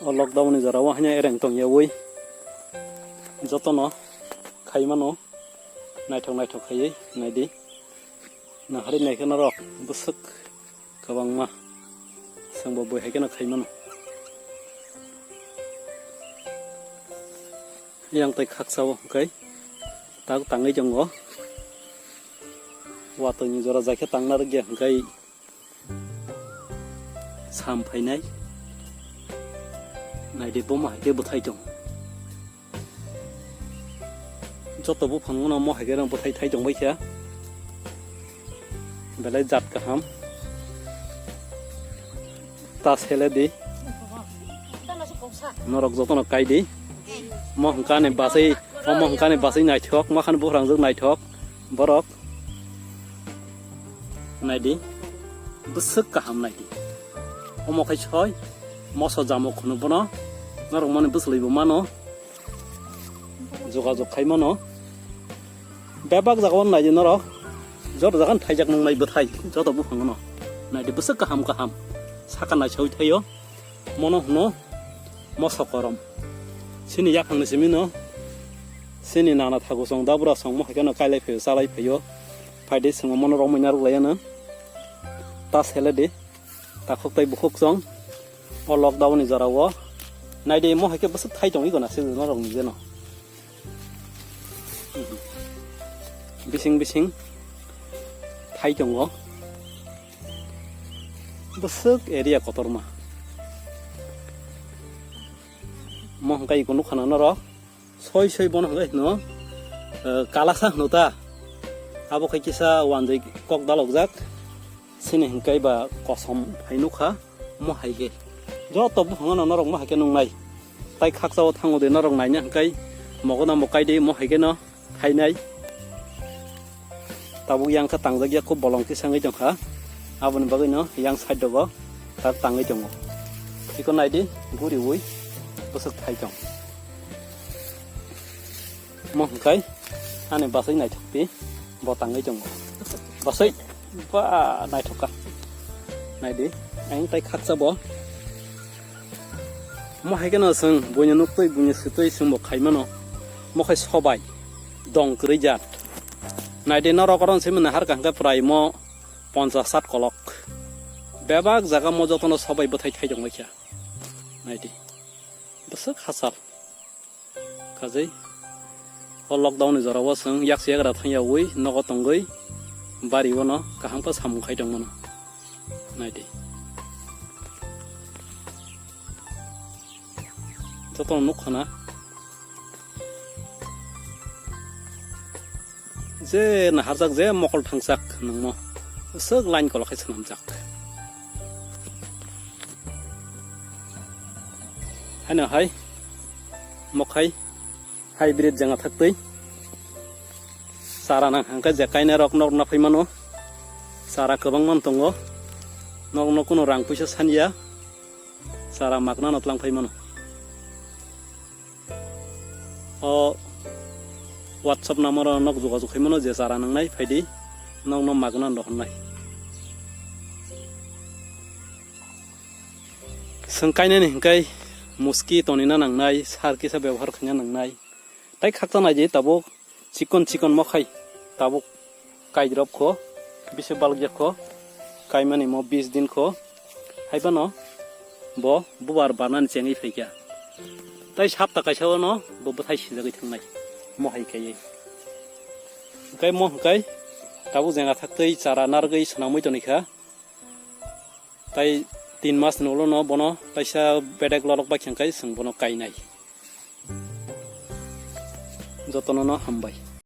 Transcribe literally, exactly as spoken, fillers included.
O lockdown ni jora o haino ereng tong yawi jotono khai mano, naithok naithok khaiwi naidi. Nahari naikhe norok bwswk kwbangma, chwngbo bui hai kheno khai mano. Yang tei khaksa o hwnkhe tak tangwi tongo. Watwi ni jora jaikhe tangna rwgya hwnkhe sam phainai. Naidi bomo hai khe bwthai tong. Joto buphang no mo hai khe bwthai thai tong bai kha. Belai jat kaham. Ta sele di. Norok jotono kai di. Mo hwnkha ni basai, mo hwnkha ni basai naithok, ma khan buphrangjak naithok. Borok naidi, bwswk kaham naidi. Omo khai soi, moso jamok khunu bono, norok mani bwswlwi bo mano, jogajog khai mano. Bebak jaga o naidi norok, joto jaga no thaijak nung nai bwthai, joto buphang no. Naidi bwswk kaham kaham, saka naisawi thaio, mono hwno moso korom. Chini yaphang ni simi no, chini nana thagu song, dabura song, mo hai kheno kailai phaio, chalai phaio. Phaidi chwngno mono romwi narwk lai ano. Ta sele di, takhuk tei bukhuk chwng. O lockdown ni jora o naidi mo hai khe bwswk thai tongwi gona se norok ni jeno. Bising bising thai tongo. Bwswk area kotorma. Mo hwnkhe iko nukha na norok. Soi soi bono hwnkhe hino, eh, kalasa hino ta. Abo khai kisa wanjwi kok dalokjak. Sini hwnkhe ba kosom hai nukha, mo hai khe. Joto buphang no norok mo hai khe nungnai. Tai khaksa o thango de norok naina hwnkhe mogono mo kai de mo hai khe no thainai. Tabuk yang khe tangjak ya, khub bolong khe sangwi tongkha. Aboni bagwi no yang side rogo tak tangwi tongo. Iko naidi, guriwi bwswk thai tong. Mo hwnkhe ani basai naithok di, bo tangwi tongo. Basai ba naithok kha. Naidi, ang tai khaksa bo. Mo hai kheno chwng buini nuktwi, buini swtwi chwngbo khai mano. Mo khai sobai dong kwrwi jat. Naidi norok oro se mwnwi har kaham khe prai mo ponchas sat kolok. Bebak jaga mo jotono sobai bwthai thai tongwi kha. Naidi. Bwswk hachal. Kajai. O lockdown ni jora o chwng yaksi yagra thang yawi nogo tongwi bari o no kaham khe samung khai tong mano. Naidi. Jotono nukha na. Je naharjak, je mokol thangsak nangmo. Swk line kolok khai swnamjak. Haino hai. Mokhai. Hybrid janga thaktwi. Chara nang hangkhe je kainai rok nok na phai mano. Chara kwbang man tongo. Nok no kuno rang puisa sanya. Chara magna no tlang phai mano. O WhatsApp number o nok jogajog khai mano, je chara nangnai phaidi, nok no magna no honnai. Chwng kainani hingkai muski tonina nangnai, sar kisa bebohar khaina nangnai. Tai khakta naidi tabuk chikon chikon mokhai tabuk kaijrop kho, bisi balokjak kho, kaimani mo bis din kho, haibano bo bubar barnani chengwi phaikha. Tai sapta kaisa ono bo bwthai sijagwi thangnai, mo hai kaiwi. Hwnkhe mo hwnkhe tabuk jengha thaktwi chara narwgwi swnamwi tonikha. Tai tin mas ni ulo no bono kaisa bedek lolok bai khe hwnkhe chwng bono kainai. Jotono no hambai.